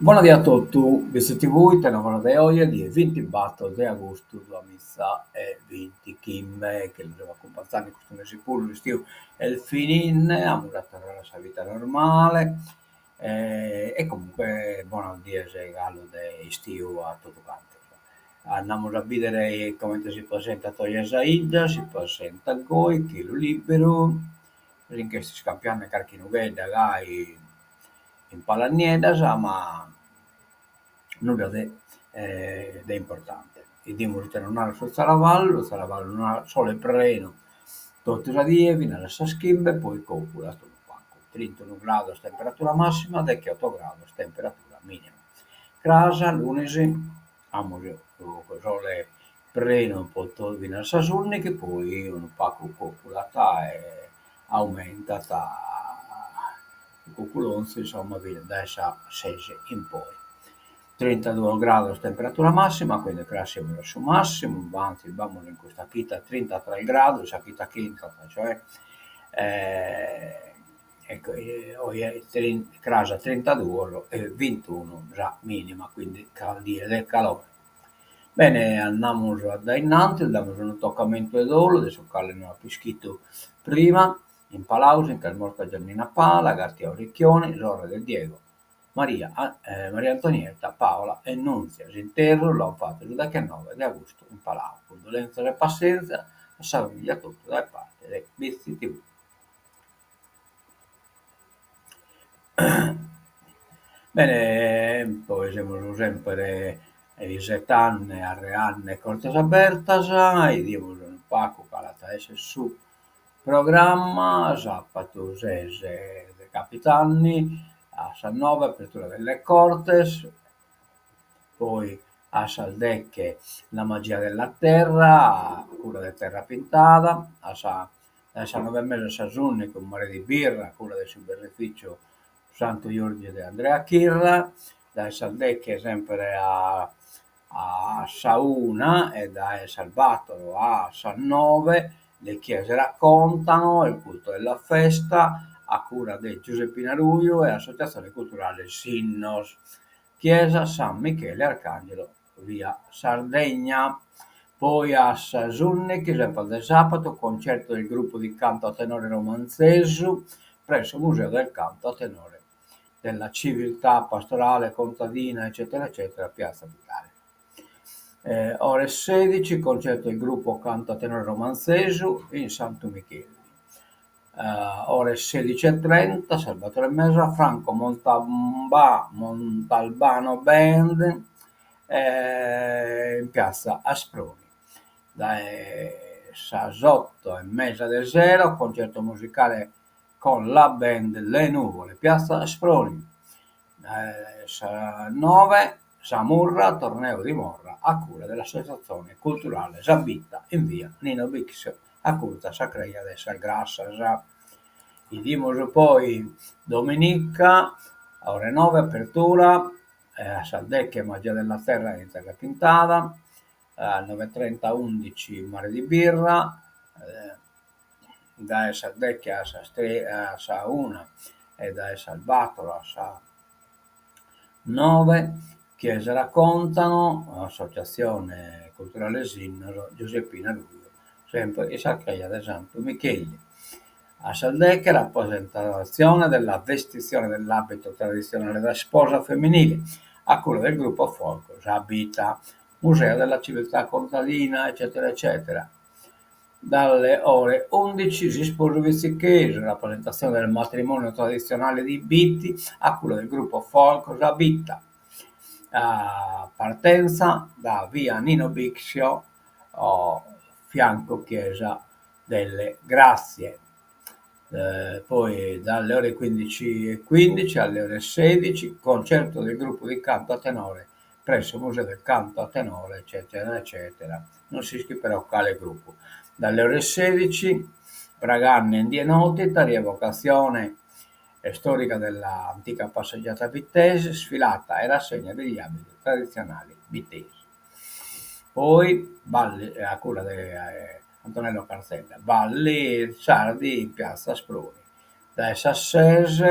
Bona die a totu, Bitzi TV, ite novas de oje, die bintibator de agustu duamiza e bintichimbe, chi los semus acumpanzende in custu mesi puru, s'istiu est fininde, amus a torrare a sa vida normale e comunque bonas dies galu de istiu a totu cantos. Andamus a bìdere comente si presentat oje sa 'idda, si presentat goi, chelu liberu, si nch'est iscampiende carchi nughedda gai in palas nieddas, ma nudda de de importante. 'Idimus ite nos narat su zaravallu, su zaravallu nos narat sole prenu totu sa die finas a sas chimbe, poi còculat unu pagu, trintunu grados temperatura massima, decheoto grados temperatura minima. Cras, lunis, amus sole prenu po finas a sas ùndighi, poi unu pagu còculat e aumentat su cuculonzu, insomma, finas dae sas ses in poi. Trintaduos grados temperatura massima, quindi cras semus a su massimu, antzis b'amus in custa chida trintatres grados, in sa chida chi intrat, cioè, ecco oje cras trintaduos e bintunu sa minima, quindi die de calore. Bene, andamus a dae innantis, damus unu tocamentu 'e dolu de su cale no apo ischitu prima, in Palau si nch'est morta Giannina Pala, Gattia Orecchioni, sorre de Diego, Maria Maria Antonietta, Paola e Nunzia. S'interru l'ant fatu su dechenoe de agustu in Palau. Cundolèntzias e passèntzia a sa famìllia totu dae parte de Bitzi TV. Bene, poi semus semper isetande, arreande Cortes Abertas, 'idimus unu pagu cale at a esser su programma, sàpatu ses de capidanni a sas noe apertura delle Cortes, poi a sas deche la magia della terra, a cura de Terra Pintada, a sa dae sas noe e mesa a sas ùndighi un mare di birra, a cura de su birrificiu Santu Jurgi de Andrea Chirra, dae sas deche semper a a sa una e dae sas bator a sas noe le chiese raccontano, il culto della festa, a cura de Giuseppina Ruiu e Associazione Culturale Sinnos, Chiesa San Michele Arcangelo, via Sardegna. Poi a sas ùndighi, semper de sàpatu, concerto del gruppo di canto a tenore romanzesu presso Museo del Canto a Tenore della Civiltà Pastorale Contadina eccetera eccetera Piazza Vitale. Ore sedici, concerto del gruppo Canto a Tenore Romanzesu in Santu Micheli. Ore sedici e trenta, sas bator e mesa, Franco Montalbano Band in piazza Asproni. Dae sas oto e mesa de sero, concerto musicale con la band Le Nuvole, piazza Asproni. Dae sas noe Sa Murra, torneo di morra a cura de s'Associatzione Culturale Sa Bita in via Nino Bixio, a curtzu a sa creja de sas Grassas. 'Idimus poi dominica, a ore noe, apertura, a sas deche Magia della Terra in Terra Pintada, a noe e trenta undici Mare di Birra, dae sas deche a sas a sa una e dae sas bator a sa noe, Chiese raccontano, Associatzione Culturale Sinnos, Giuseppina Ruiu, sempre in sa creja de Santu Micheli. A sas deche rappresentazione della vestizione dell'abito tradizionale da sposa femminile, a cura del gruppo folk Sa Bita, Museo della Civiltà Contadina, eccetera eccetera. Dalle ore 11 S'isposu Bitzichesu, rappresentazione del matrimonio tradizionale di Bitti a cura del gruppo folk Sa Bita. Partenza da via Nino Bixio, fianco chiesa delle Grazie. Poi dalle ore 15:15 alle ore 16 concerto del gruppo di canto a tenore presso Museo del Canto a Tenore eccetera eccetera, non s'ischit però cale gruppu. Dalle ore 16 Braganne in die notita, rievocazione storica dell'antica passeggiata bittese, sfilata e rassegna degli abiti tradizionali bittesi. Poi balli a cura de Antonello Carzedda, balli sardi in piazza Asproni. Dae sas ses.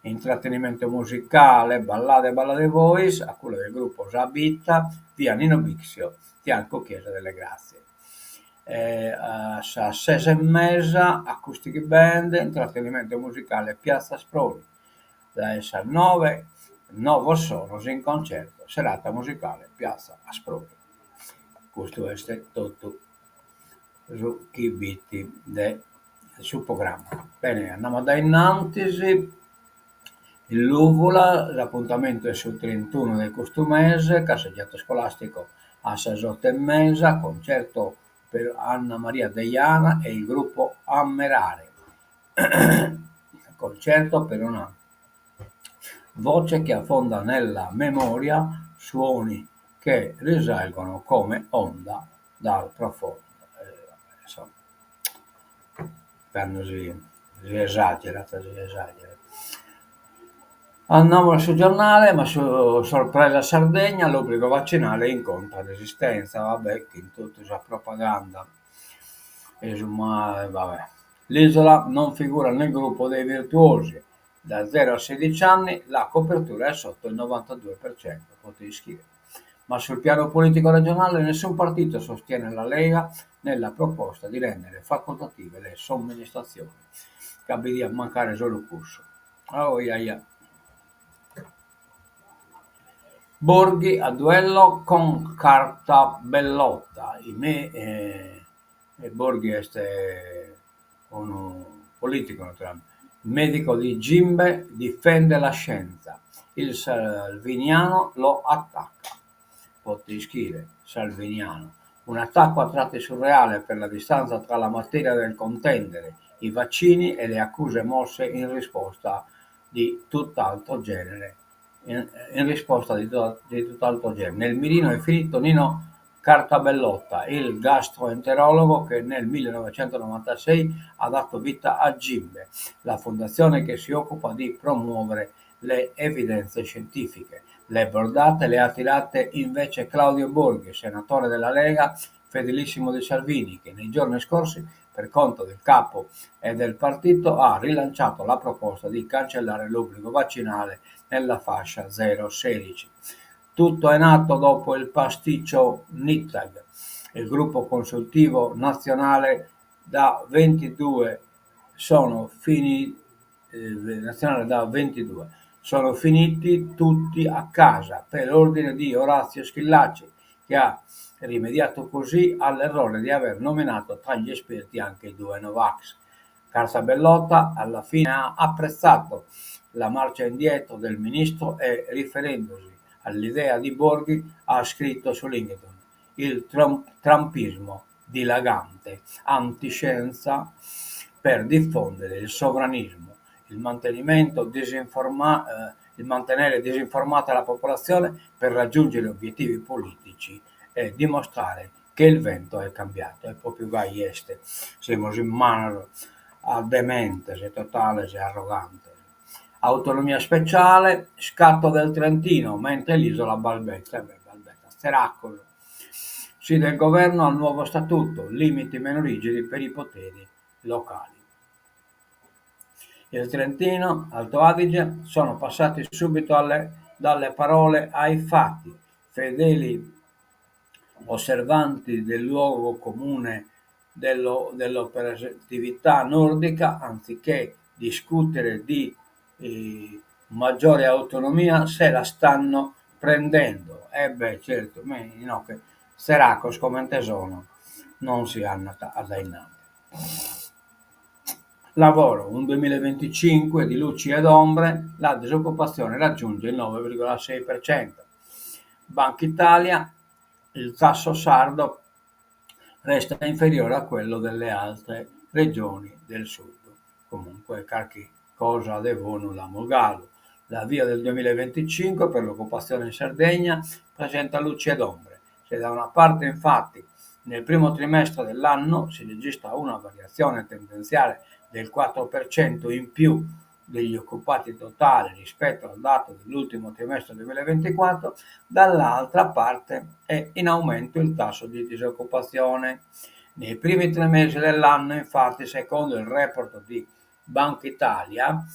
Intrattenimento musicale, Ballade ballade vois, a cura del gruppo Sa Bita, via Nino Bixio, fianco Chiesa delle Grazie. A sas ses e mesa, Acoustic Band, intrattenimento musicale Piazza Asproni. Dae sas noe, Novos Sonos in concerto, serata musicale Piazza Asproni. Custu est totu su chi b'it de su programma. Bene, andamus a dae innantis, in Lùvula s'apuntamentu est su trintunu de custu mese, casseggiato scolastico a sas oto e mesa, concerto per Anna Maria Deiana e il gruppo Ammerare. Concerto per una voce che affonda nella memoria suoni che risalgono come onda dal profondo. Insomma, cando si si esagerat, si esagerat. Andamus a su giornale, ma su sorpresa Sardegna, l'obbligo vaccinale incontra resistenza, va bè, chin totu sa propaganda e su ma va bè. L'isola non figura nel gruppo dei virtuosi, da zero a sedici anni la copertura è sotto il 92%, potete ischire. Ma sul piano politico regionale nessun partito sostiene la Lega nella proposta di rendere facoltative le somministrazioni. Ca bi diat mancare solu cussu. Oh iaia. Borghi a duello con Cartabellotta. Borghi est unu politicu naturalmente. Medico di Gimbe difende la scienza, il salviniano lo attacca. Pote ischire, salviniano. Un attacco a tratti surreale per la distanza tra la materia del contendere, i vaccini, e le accuse mosse in risposta di tutt'altro genere. In risposta di tutt'altro genere. Nel mirino è finito Nino Cartabellotta, il gastroenterologo che nel 1996 ha dato vita a Gimbe, la fondazione che si occupa di promuovere le evidenze scientifiche. Le bordate le ha tirate invece Claudio Borghi, senatore della Lega, fedelissimo di Salvini, che nei giorni scorsi, per conto del capo e del partito, ha rilanciato la proposta di cancellare l'obbligo vaccinale nella fascia 0-16. Tutto è nato dopo il pasticcio NITAG, il gruppo consultivo nazionale da 22 sono finiti nazionale da 22. Sono finiti tutti a casa per ordine di Orazio Schillaci, che ha rimediato così all'errore di aver nominato tra gli esperti anche i due Novax. Cartabellotta alla fine ha apprezzato la marcia indietro del ministro e, riferendosi all'idea di Borghi, ha scritto su LinkedIn: il trumpismo dilagante, antiscienza per diffondere il sovranismo, il mantenimento disinforma, il mantenere disinformata la popolazione per raggiungere obiettivi politici e dimostrare che il vento è cambiato. E propriu gai est, semus in manos a dementes totales e arrogantes. Autonomia speciale, scatto del Trentino, mentre l'isola balbetta. E beh, balbetta, tzeraccos. Sì del governo al nuovo statuto, limiti meno rigidi per i poteri locali. Il Trentino, Alto Adige sono passati subito alle, dalle parole ai fatti, fedeli osservanti del luogo comune dello, dell'operatività nordica, anziché discutere di eh, maggiore autonomia, se la stanno prendendo. E beh, certo, no, che tzeraccos comente sono, non si andat a dae innanti. Lavoro, un 2025 di luci ed ombre, la disoccupazione raggiunge il 9,6%. Banca Italia, il tasso sardo resta inferiore a quello delle altre regioni del sud. Comunque carchi cosa de bonu l'amus galu. L'avvio del 2025 per l'occupazione in Sardegna presenta luci ed ombre. Se da una parte infatti nel primo trimestre dell'anno si registra una variazione tendenziale del 4% in più degli occupati totali rispetto al dato dell'ultimo trimestre 2024, dall'altra parte è in aumento il tasso di disoccupazione. Nei primi tre mesi dell'anno, infatti, secondo il report di Banca Italia,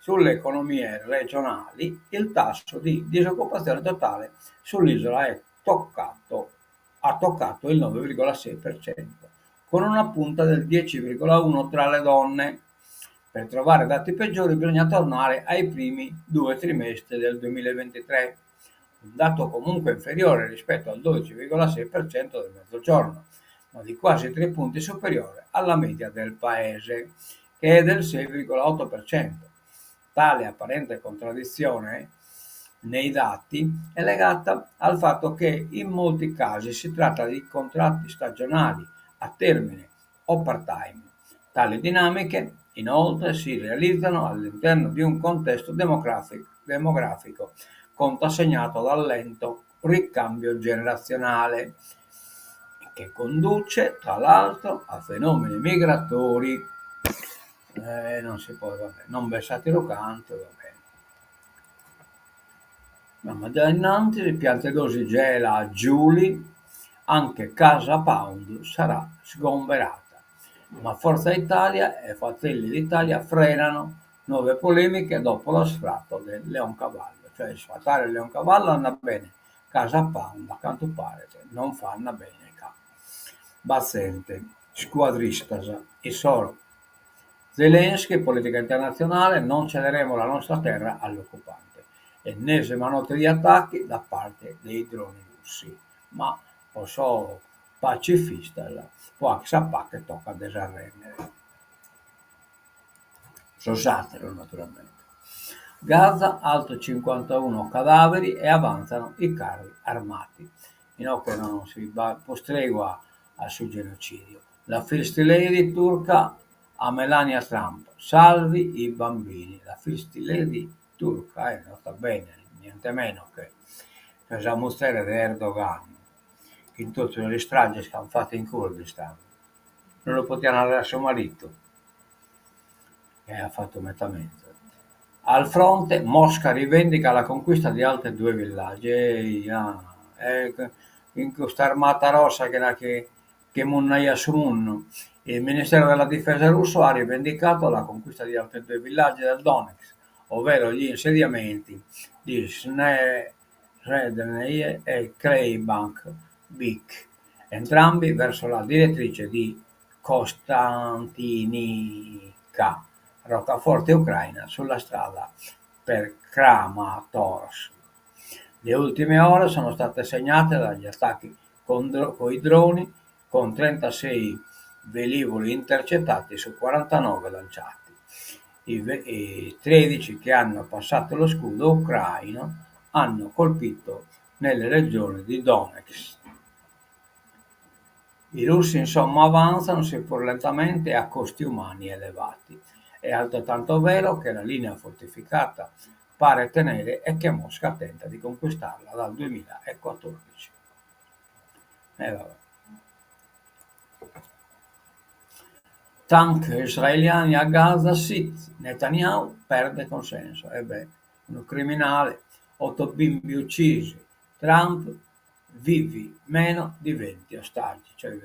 Sulle economie regionali, il tasso di disoccupazione totale sull'isola è toccato ha toccato il 9,6%, con una punta del 10,1 tra le donne. Per trovare dati peggiori bisogna tornare ai primi due trimestri del 2023, un dato comunque inferiore rispetto al 12,6% del mezzogiorno, ma di quasi tre punti superiore alla media del paese, che è del 6,8%. Tale apparente contraddizione nei dati è legata al fatto che in molti casi si tratta di contratti stagionali a termine o part-time. Tali dinamiche, inoltre, si realizzano all'interno di un contesto demografico contrassegnato dal lento ricambio generazionale, che conduce, tra l'altro, a fenomeni migratori. Eh, non si può, vabbè, non b'est àteru cantu, va bene. Ma già innantis, Piantedosi gela a Giuli, anche Casa Pound sarà sgomberata. Ma Forza Italia e Fratelli d'Italia frenano nuove polemiche dopo lo sfratto del Leoncavallo. Cioè sfrattare il Leoncavallo andat bene, Casa Pound a cantu paret non fanno bene ca b'at zente scuadristas issoro. Zelensky, politica internatzionale, non cederemo la nostra terra all'occupante. Ennesima notte di attacchi da parte dei droni russi. Ma po sos pacifistas po fagher sa pache tocat de s'arrèndere. Sos àteros, naturalmente. Gaza, altri 51 cadaveri e avanzano i carri armati. Inoghe non si b'at prus tregua a su genocìdiu. La First Lady turca a Melania Trump, Salvi i bambini. La First Lady turca, eh, nota bene, niente meno che sa muzere de Erdogan, chin totu sas istrages chi an fatu in Kurdistan, non lu potiat narrer a su maritu e at fatu meta menzus. Al fronte, Mosca rivendica la conquista di altri due villaggi. Eia, e in custa armata rossa chi nachi chi munnaiat su munnu. Il Ministero della Difesa russo ha rivendicato la conquista di altri due villaggi del Donetsk, ovvero gli insediamenti di Sredneje e Kleibach Byk, entrambi verso la direttrice di Kostiantynivka, roccaforte ucraina sulla strada per Kramatorsk. Le ultime ore sono state segnate dagli attacchi con coi droni, con 36 velivoli intercettati su 49 lanciati. I, i 13 che hanno passato lo scudo ucraino hanno colpito nelle regioni di Donetsk. I russi insomma avanzano, seppur lentamente, a costi umani elevati. È altrettanto vero che la linea fortificata pare tenere e che Mosca tenta di conquistarla dal 2014. E vabbè. Tank israeliani a Gaza City, Netanyahu perde consenso. E beh, unu criminale, otto bimbi uccisi, Trump vivi meno di 20 ostaggi, cioè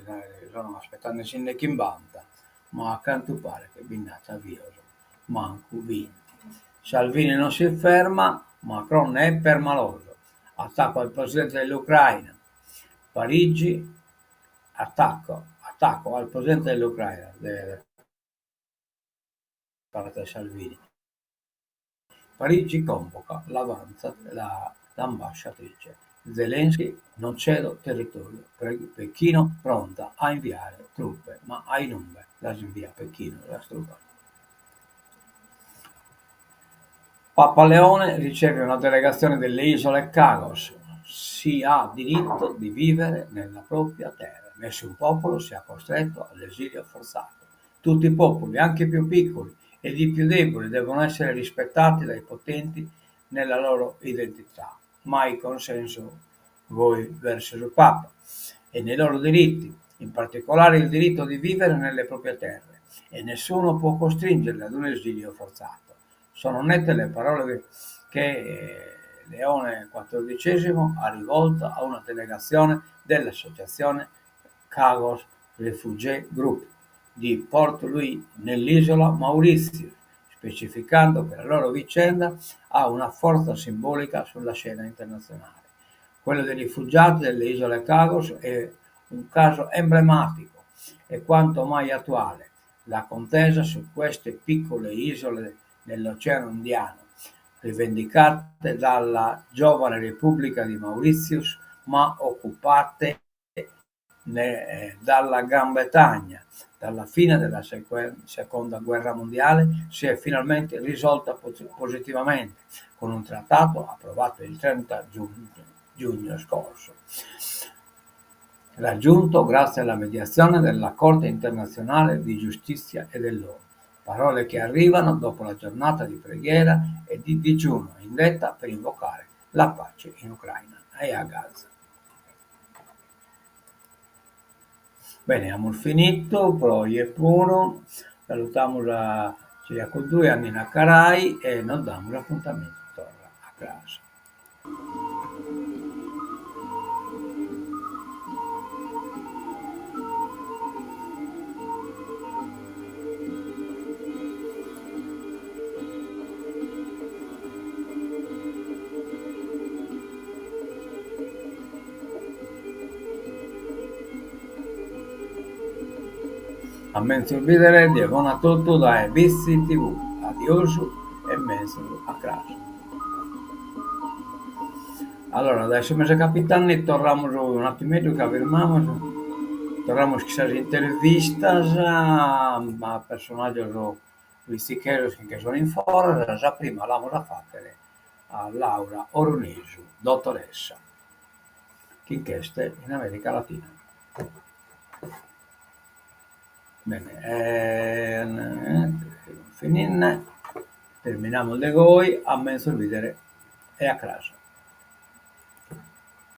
sono aspettende si nde chimbanta, ma a cantu paret bi nd'at bios mancu binti. Salvini non si ferma, Macron è permaloso, attacco al presidente dell'Ucraina, Parigi, attacco, attacco al presidente dell'Ucraina, de parte de Salvini. Parigi convoca l'ambasciatrice. Zelensky non cedo territorio. Pechino pronta a inviare truppe, ma a inumbe las imbiat Pechino sas trupas. Papa Leone riceve una delegazione delle isole Chagos. Si ha diritto di vivere nella propria terra. Nessun popolo sia costretto all'esilio forzato. Tutti i popoli, anche i più piccoli ed i più deboli, devono essere rispettati dai potenti nella loro identità. Mai consenso goi verso su Papa e nei loro diritti, in particolare il diritto di vivere nelle proprie terre, e nessuno può costringerli ad un esilio forzato. Sono nette le parole che Leone XIV ha rivolto a una delegazione dell'associazione Chagos Refugee Group di Port Louis nell'isola Mauritius. specificando che la loro vicenda ha una forza simbolica sulla scena internazionale. Quello dei rifugiati delle isole Chagos è un caso emblematico e quanto mai attuale. La contesa su queste piccole isole nell'Oceano Indiano, rivendicate dalla giovane Repubblica di Mauritius ma occupate dalla Gran Bretagna dalla fine della Seconda Guerra Mondiale, si è finalmente risolta positivamente con un trattato approvato il 30 giugno scorso, raggiunto grazie alla mediazione della Corte internazionale di giustizia e dell'ONU. Parole che arrivano dopo la giornata di preghiera e di digiuno indetta per invocare la pace in Ucraina e a Gaza. Bene, amus finitu pro oje puru. Salutamus a Ciriacu Dui, a Nina Carai e nos damus apuntamentu torra a cras. A menzus bìdere, die bona a totu dae Bitzi TV. Adiosu e menzus a cras. Allora, dae su mese 'e capidanni torramus un'attimeddu ca firmamus, torramus chin sas intervistas a personaggios bitzichesos chi nche sun in foras, sa prima l'amus a fàghere a Laura Orunesu, dottoressa, chi nch'est in America Latina. Bene, semus fininde, terminamus de goi, a menzus bìdere e a cras.